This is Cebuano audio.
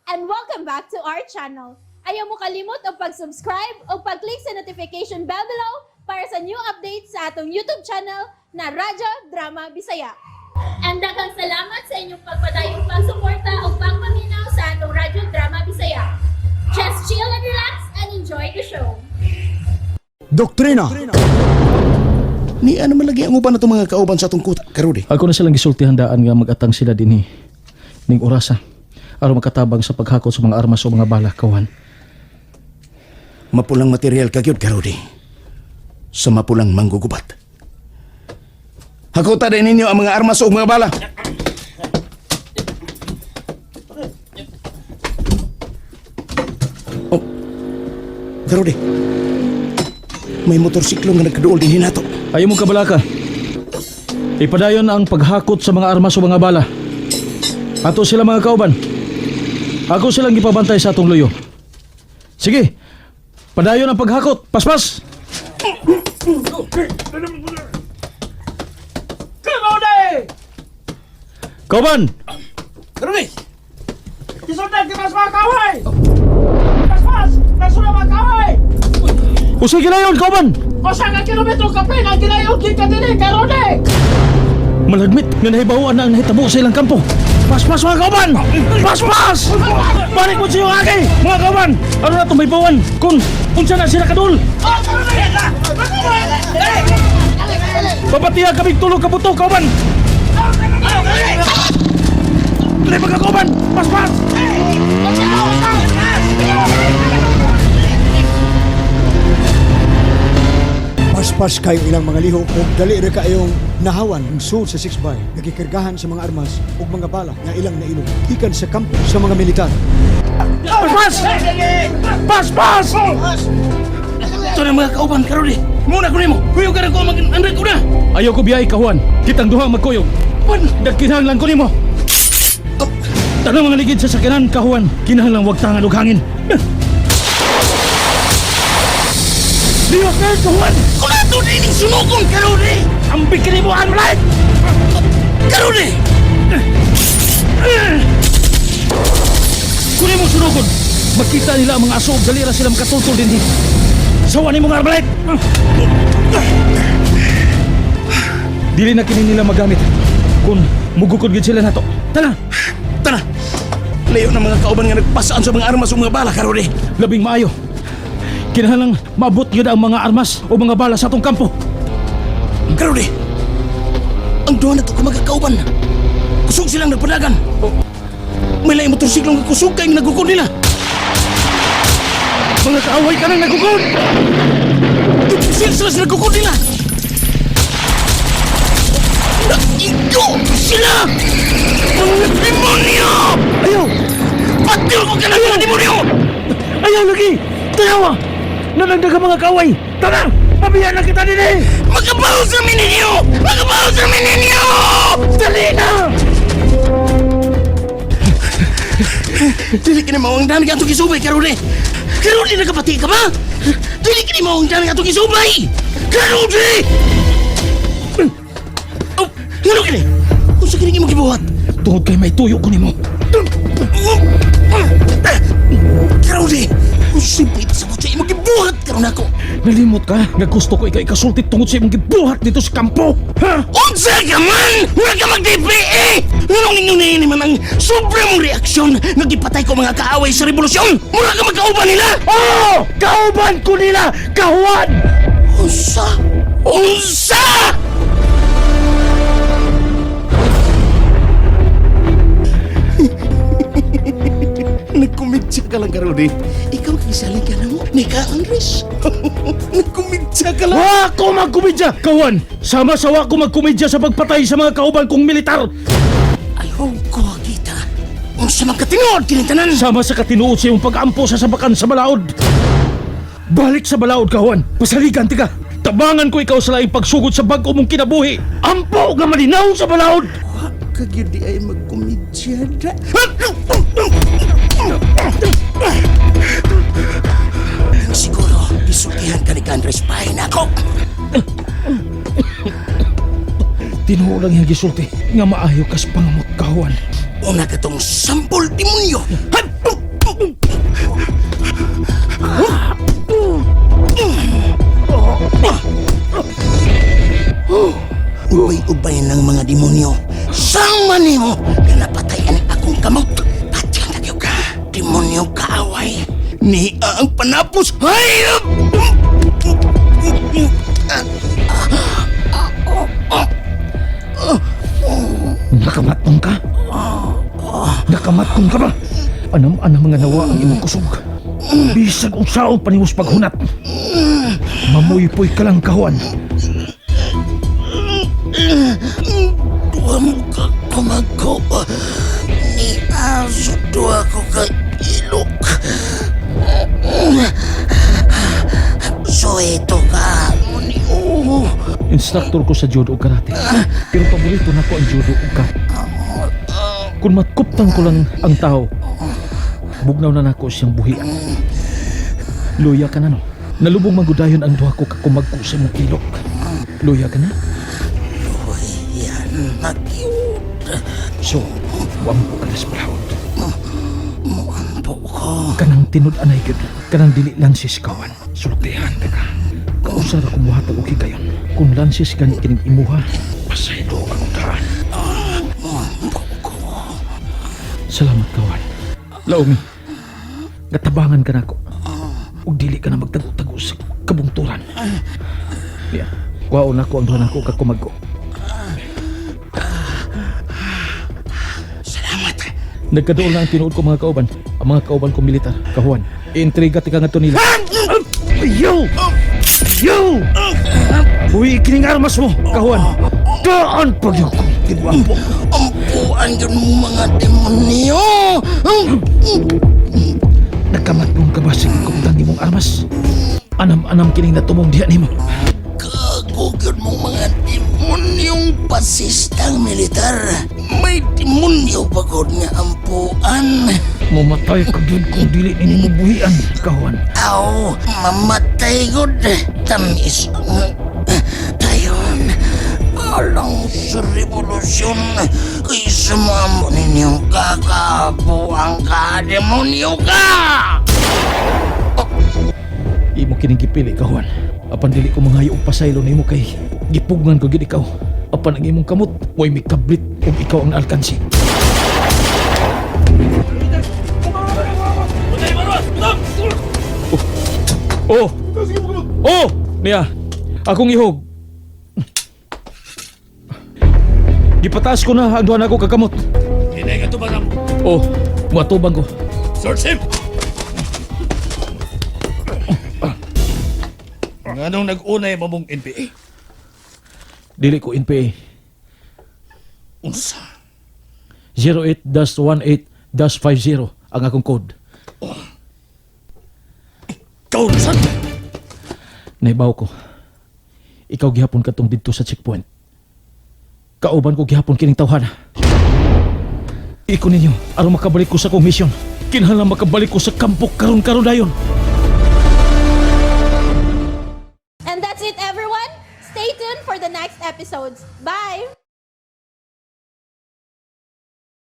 And welcome back to our channel. Ayaw mo kalimot og pag-subscribe o pag-click sa notification bell below para sa new updates sa atong YouTube channel na Radyo Drama Bisaya. And daghang salamat sa inyong pagpadayong pagsuporta o pagpaminaw sa atong Radyo Drama Bisaya. Just chill and relax and enjoy the show. Doktrina. Ni ano man lagi ang uban na itong mga kauban sa atong kuta, Karudi. Ako na silang gisulti handaan nga magatang sila dinhi ning orasa aron makatabang sa paghakot sa mga armas o mga bala, kawan. Mapulang material ka gyud, Karudi. Sa mapulang manggugubat. Hakuta din ninyo ang mga armas o mga bala. Oh, Karudi. May motorsiklo nga nagkaduol din nato. Ayaw mo kabalaka. Ipadayon ang paghakot sa mga armas o mga bala. Ato sila, mga kauban. Ako silang gipabantay sa atong luyo. Sige. Padayon ang paghakot. Paspas! Kauban! Karudi! Isundan kita sa mga kaway! Paspas! Nasunod mga kaway! Usay gilayon, kauban! Usa ka kilometro kapin ang gilayon gikan dinhi karon eh! Malagmit nga nahibawan na ang nahitabo sa ilang kampo. Paspas, mga kauban! Paspas! Balik mo sa iyong agi! Mga kauban! Ano na itong mahibawan? Kung unsa na sila kadul? Babatiha kaming tulog kabuto, kauban! Dali, mga kauban! Paspas! Paspas kayo ilang mga lihok ug dali ra kaayong nahawan ang sul sa 6 by nagikargahan sa mga armas ug mga bala nga ilang nailog gikan sa kampo sa mga militar. Paspas! Paspas! Ito na mga kauban, Karudi. Muna ko nimo. Kuyog ka na ko mag-andag ko na. Ayaw ko biyay, kahuan. Kitang duha magkuyog. Pan! Nagkinahanglan ko nimo. Tanang mga ligid sa sakyanan, kahuan. Kinahanglan wag tangan og hangin. Dios na, kahuan! Kulato din yung sunugon, Karudi! Ambik kini mo, Armlight! Karudi! Kunin mo sunugon! Makita nila ang mga aso ug dali ra sila makatultol dinhi. Sawa ni mong Armlight! Dili na kini nila magamit kung mugukod gid sila nato. Tara! Tara! Layo na mga kauban nga nagpasaan sa mga armas o mga bala, Karudi. Labing maayo. Kinahanglang maabot yun ang mga armas o mga bala sa atong kampo. Karudi! Ang duha na to ka mga kauban. Kusog silang nagpadagan. May laing motorsiklo nga kusog kayong nagukod nila. Mga kaaway ka nang nagukod! Gipusil sila sa nagukod nila. Naigo sila! Mga demonyo! Ayaw! Patil ko ka na mga demonyo! Ayaw lagi! Tanawa! Nanagdag ang mga kaaway! Tara! Pabiyan na kita din eh! Magabaw sa ninyo! Magabaw sa ninyo! Dali na! Dili kini mao ang dami atong gisubay, Karudi! Karudi, nagapati ka ba? Dili kini mao ang dami atong gisubay! Karudi! Oh, ngano kini? Unsa kini imong gibuhat? Tungod kay may tuyo ko nimo. Karudi! Unsa sa mo sa imong gibuhat karon ako? Nalimot ka nga gusto ko ikaw ikasulti tungod sa imong gibuhat dito sa kampo. Ha? Unsa ka man! Wala ka mag-DPA! Nganong ninyo niini man ang sobra mong reaksyon nga gipatay ko mga kaaway sa revolusyon? Mura ka magkauban nila! Oh! Kauban ko nila! Kahuan! Unsa? Unsa? Nagkumidya ka lang, Karudi. Ikaw kisalig ka na mo. Ni ka, Andres. Nagkumidya ka lang. Wa ko magkomedya! Kawan! Sama sa wa ko magkomedya sa pagpatay sa mga kauban kong militar! Ayaw ko kita. Unsa man katinuod kining tanan? Sama sa katinuod sa iyong pag-ampo sa sabakan sa balaod. Balik sa balaod, kawan. Pasaligan tika. Tabangan ko ikaw sa laing pagsugod sa bag-o mong kinabuhi. Ampo nga malinaw sa balaod. Wa ka gyud di ay magkomedya da. Siguro, isultihan ka ni Andres Pahin ako. Tinuo lang yung gisulti nga maayo kas pangamot, kawan. Una katong sampol demonyo. Ubay-ubay ng mga demonyo. Sama nimo nga napatay ang akong kamot. Patyan na ka. Demonyo kaaway. Ni ang panapos. Ay! Nakamatong ka? Nakamatong ka ba? Anam-anam nga nawa ang imong kusog. Bisag unsaon pa nimo sa paghunat. Mamuypoy ka lang, kahuan. Duha mo ka kumagko. Ni aso duha ko ka ilok. Sueto ka mo ni oo. Instructor ko sa judo ug karate. Pero paborito nako ang judo ug karate. Kung matkuptan ko lang ang tao, bugnaw na nako siyang buhian. Luya ka na, no? Nalubong magudayon ang duha ko kakumagko sa imong ilok. Luya ka na? Yan, magyud. So, wampo ka na sa proud. Muampo ko. Kanang tinud-anay gyud, kanang dili lang siskawan. Sultihan ka ka. Kausa ra kung muhatag og higayon. Kung lansis gani kining imuha, pasaylo akong daan. Muampo ko. Salamat, kawan. Laomi, gatabangan ka nako. Ug dili ka na magtago-tago sa kabungturan. Yeah. Kuhaon nako ang duha nako kakumagko. Salamat. Nagkaduol na ang tinuod ko, mga kauban. Ang mga kauban kong militar, kahuan. Intriga tika nga to nila. Yo! Yo! Uy, kining armas mo, kahuan. Daan pag yung kong tinwampo. Ampuan yun mo mga demonyo. Nagkamatlong ka ba sa gikuptan nimong armas? Anam-anam kining natumong diha nimo. Kagugod mo mga demonyong pasistang militar. May demonyo pagod nga ampuan. Mamatay ka gyud kung dili nimo buhian, kahuan. Aw, mamatay gud. Tamis ang tayon. Alang sa revolusyon. Kaysa mga mo ninyong kakabuang ka, demonyo ka! Imo kining gipili, kahuan. Apan dili ko mangayo og pasaylo nimo kay gipugngan ko gyud ikaw. Apan ang imong kamot way mikablit ug ikaw ang naalkansi. Oh. Oh! Niya, akong ihog. Gipataas ko na ang duha nako kakamot. Hindi ka tubang. Oh, muatubang ko. Search him! Nganong nag-unay mamong NPA? Dili ko NPA. Unsa? 08-18-50 ang akong code. Ikaw saan? Naibaw ko. Ikaw gihapon katong didto sa checkpoint. Kauban ko gihapon kining tawhana. Iko ninyo aron makabalik ko sa akong misyon. Kinahanglan makabalik ko sa kampo karon-karon dayon. And that's it, everyone. Stay tuned for the next episodes. Bye!